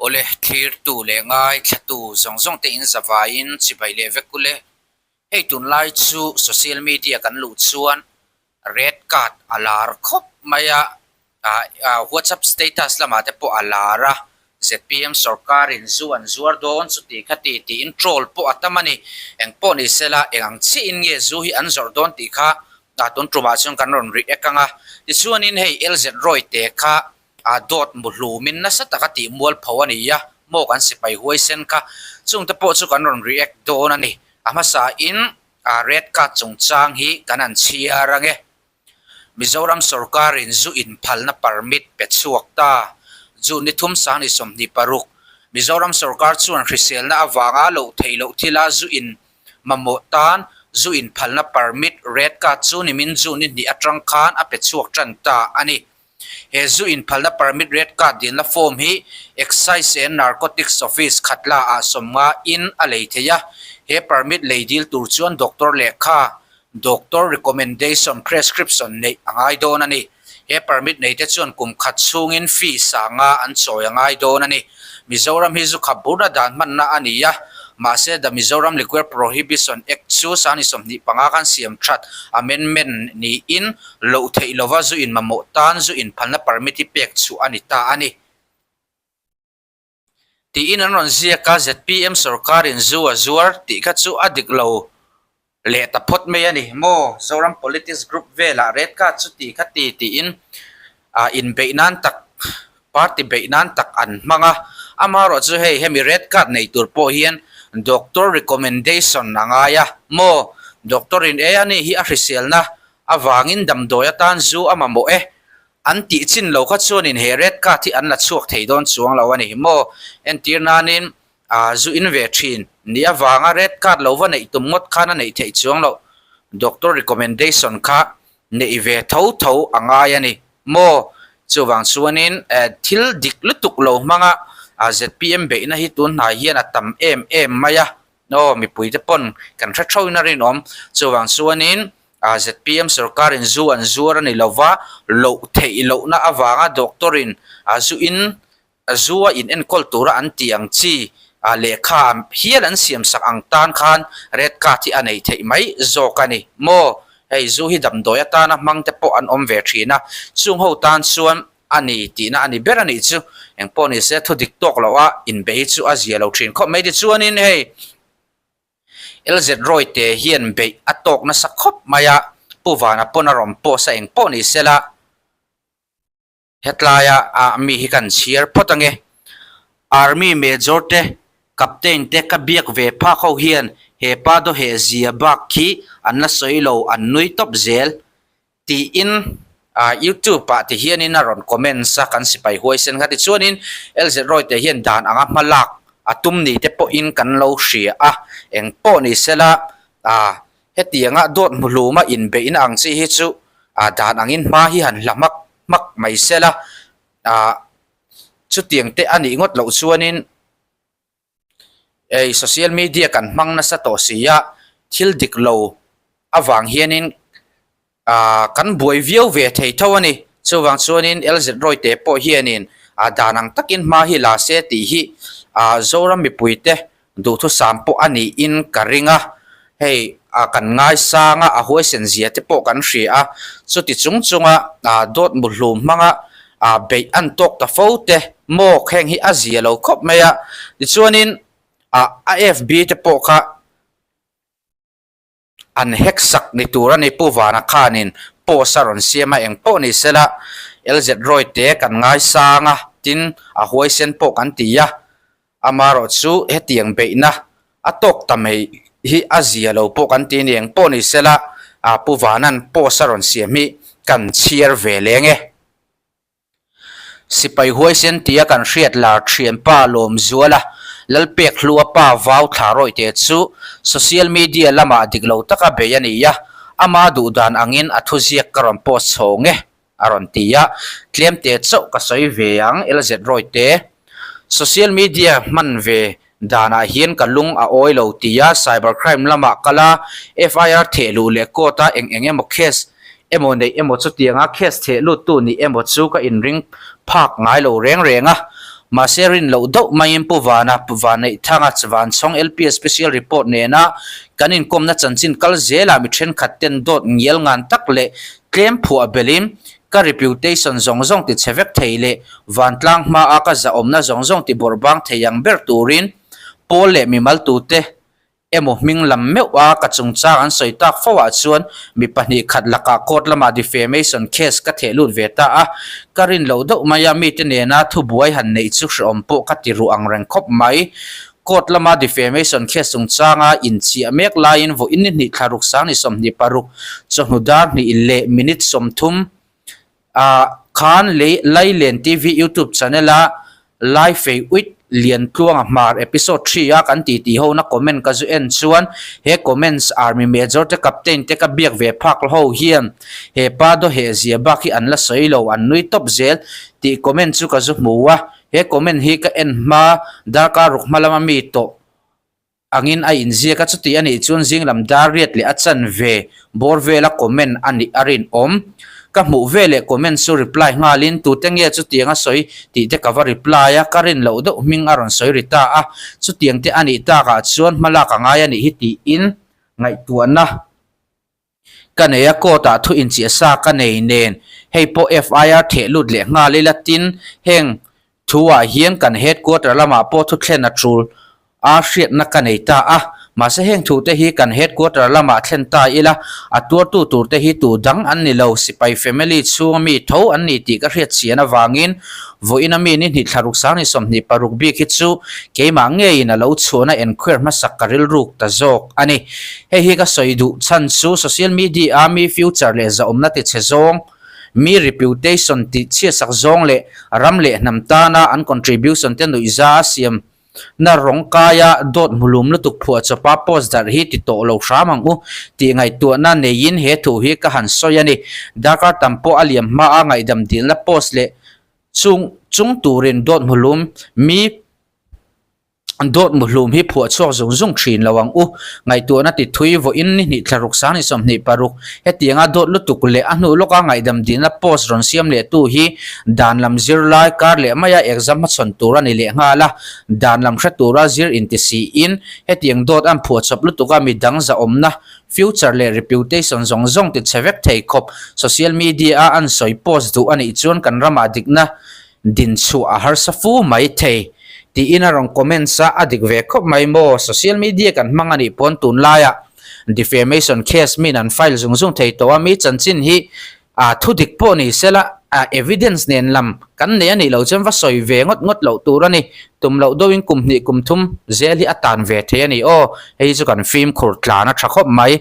Awle, thlirtu leh ngaithlatu zawng zawng te in zavaiin chibai leh vek ule. Hei tunlai chu social media kan luh chuan red card a lar khawp mai a, WhatsApp status lamah te pawh a lar a, zpm sorkarin zu an zuar dawn chuti kha ti tiin troll pawh a tam a ni. Eng pawh ni sela eng ang chiahin nge zu hi an zawrh dawn tih kha tun tumah chuan kan rawn react ang a. Tichuanin hei LZ Roy te kha A dawt mu hlumin nasa taka tih mualpho a ni a, maw kan sipai huaisen kha chungte pawh chu kan rawn react dawn a ni. A hmasain a red card chungchang hi kan han chhiar ang e. Mizoram sorkarin zu inphalna permit pe chhuak ta. June ni thum sang ni 26, Mizoram sorkar chuan hriselna avanga loh theih loh thila zu in mamawh tan zu inphalna permit red card chu nimin June ni hnih atang khan a pe chhuak tan ta a ni. He zu inphalna permit red card dilna form hi Excise and Narcotics Office Khatla ah 50 in a lei thei a. He permit lei dil tur chuan doctor lehkha, doctor recommendation prescription, neih a ngai dawn a ni. He permit nei te chuan kum khat chhungin fee 50 an chawi a ngai dawn a ni. Mizoram hi zu khap burna dan hmanna a ni a, mahse The Mizoram Liquor Prohibition Act chu sani 25 khan siam that amendment niin loh theih lova zu in mamawh tan zu inphalna permit hi pek chhuah a ni ta a ni. Tiin an rawn ziak a, zpm sorkarin zu a zuar tih kha chu a dik lo leh ta phawt mai a ni maw? Zoram Politics Group velah red card chu ti kha ti tiin inbeih nan tak party beih nan tak an hmang a, amaherawh chu hei hemi red card nei tur pawh hian doctor recommendation a ngai a maw? Doctor in e a ni hi a hriselna Avangin damdawi atan zu a mamawh e. An tih chin lo kha chuanin he red card hi an la chhuak thei dawn chuang lo a ni maw? Entir nanin zu in ve thin ni avanga red card lo va neih tum ngawt khan a neih theih chuang loh. Doctor recommendation kha neih ve tho tho a ngai a ni maw? Chuvang chuanin thil dik lutuk lo hmanga zpm beihna hi tun hnai hian a tam em em mai a. Aw, mipuite pawn kan hre thauhin a rinawm. Chuvang chuanin zpm sorkarin zu an zuar a ni lova, loh theih lohna avanga doctor-in zu in zu a in enkawl tura an tih ang chi lehkha hial an siam sak ang tan khan red card hi a nei theih mai zawk a ni maw? Hei zu hi damdawi atana hmang te pawh an awm ve thin a, chung ho tan chuan a ni tihna a ni ber a nih chu. Engpawh ni se thu dik tawk loh a inbe hi chu a zia lo thin khawp mai. Tichuanin hei LZ Roy te hian beih a tawk nasa khawp mai a, Pu Vana pawn a rawn post a engpawh ni sela hetlaia ah mi hi kan chhiar phawt ange. Army Major te, Captain te ka biak ve phak ho hian he pa dawheh zia bak khi an la sawi lo an nui tawp zel. Tiin YouTube ah ti hianin a rawn comments a, kan sipai huaisen kha. Tichuanin LZ Roy te hian dan anga hma lak a tum ni te pawhin kan lo hria a, eng pawh ni sela hetianga dawt hmuhluma inbeihna ang chi hi chu dan angin hma hi han hla hmak hmak mai sela, chutiang te a nih ngawt loh chuanin Ei social media kan hmang nasa tawh si a, thil dik lo avang hianin ah kan buai viau ve thei tho a ni. Chuvang chuanin LZ Roy te pawh hianin ah dan ang takin hma hi la se tih hi ah Zoram mipuite duhthusam pawh a niin ka ring a. Hei ah kan ngaisang a, a huaisen zia te pawh kan hria a, chuti chung chunga ah dawt muhlum hmanga ah beih an tawk ta fo te maw kheng hi a zia lo khawp mai a, tichuanin ah a FB te pawh kha an hack sak ni tur a ni Pu Vana khanin post a rawn siam a eng pawh ni sela LZ Roy te kan ngaisang a tin a huaisen pawh kan ti a. Amaherawh chu hetiang beihna a tawk ta mai hi a zia lo pawh kan ti ni eng pawh ni sela Pu Vanan post a rawn siam hi kan chhiar ve leng e. Sipai huaisen tia kan hriat lar thianpa Lawmzuala Lalpek Hlua pa vau thla rawihte chu social media lamah dik lo taka bei a ni a, ama duhdan angin a thuziak ka rawn post chhawng e. a rawn ti a, tlemte chauh ka sawi ve ang LZ Rawite. Social media hman ve danah hian ka lung a awi lo ti a, cyber crime lamah kal a, FIR theh luh leh court a eng eng emaw case emaw neih emaw chutianga case theh luttu nih emaw chu ka inring phak ngai lo reng reng a. Mahse rin loh deuh maiin Pu Vana, Pu Vaneihthanga, Vanchhawng LPS Special Report nena kan inkawmna chanchin kal zelah mi thenkhat ten dawt ngial ngan tak leh tlem phuah belhin ka reputation zawng zawng ti chhe vek thei leh vantlang hmaa ka zahawmna zawng zawng ti bawrhbang thei ang ber turin pawl leh mimal tute emaw hming lam meuh a ka chungchang an sawi tak fo ah chuan mi pahnih khat lakah court lamah defamation case ka theh lut ve ta a, ka rin loh deuh mai a mite nena thubuai han neih chu hrehawm pawh ka ti ruh ang reng khawp mai. Court lama defamation case chungchanga inchiah mek laiin vawiin ni hnih thla ruk sang ni 26 chawhnu dar hnih leh minute 30 ah khan Lailen TV YouTube channel a Lai Fei Uit Liantluanga Hmar episode 3 a kan titi ho na comment ka zu en chuan he comments army major te captain te ka biak ve phak ho hian he pa daw heh zia bak hi an la sawi lo an nui tawp zel tih comment chu ka zu hmu a he comment hi ka en hma darkar ruk hma lama mi tawh angin a inziak a, chuti a nih chuan zing lam dar riat leh a chanve bawr vela comment a nih a rinawm. Ka hmuh ve leh comment chu reply nghalin tute nge chutiang a sawi tih te ka va reply a, ka rin loh deuh hming a rawn sawi ri ta a, chutiang te a nih takah chuan hmalak a ngai a nih hi tiin ngaihtuahna Ka nei a court ah thu inchiah sa ka nei nen hei pawh FIR theh lut leh nghal ila tin heng thu ah hian kan headquarter lamah pawh thu thlen a tul a hriatna ka nei ta a mahse heng thu te hi kan headquarter lamah thlen ta ila a tuartu tur te hi tu dang an ni lo sipai family chhunga mi tho an ni tih ka hriat chian avangin Vawiin a mi ni hnih thla ruk sang ni 26 bik hi chu keimah ngeiin a lo chhuahna enquire hmasak ka rilruk ta zawk a ni. Hei hi ka sawi duh chhan chu social media a mi future leh zahawmna ti chhe zawng, mi reputation ti chhiatsak zawng leh ram leh hnam tana an contribution te nuihza a siam na rawng kaia dawt hmulum lutuk phuah chawpa post darh hi ti tawh lo hram ang u tih ngaihtuahna neiin he thu hi ka han sawi a ni. Darkar tam pawh a liam hma a ngaihdam dilna post leh chung chung turin dawt hmulum mi dawt muhlum hi phuah chhuak zung zung thin lo ang u. Ngaihtuahna ti thui vawiin ni hnih thla ruk sang ni 26 hetianga dawt lutuk leh a hnu lawka ngaihdam dilna post rawn siam leh tu hi dan lam zirlai kar leh maia exam hmachhawn tur a ni leh nghal a, dan lam hre tura zir inti siin hetiang dawt an phuah chawp lutuk a midang zahawmna future leh reputation zawng zawng ti chhe vek thei khawp social media a an sawi post duh a nih chuan kan ramah dikna din chhuah a harsa fu mai thei tiin a rawn comments a, a dik ve khawp mai maw social media kan hmang a nih pawn tunlaiah defamation case min an file zung zung thei tawh a mi chanchin hi A thu dik pawh ni sela, a evidence nen lam kan nei a nih loh chuan va sawi ve ngawt ngawt loh tur a ni. Tum loh deuhin kum hnih kum thum zel hi a tan ve thei a ni aw. Hei hi chu kan fimkhur tlan a tha khawp mai.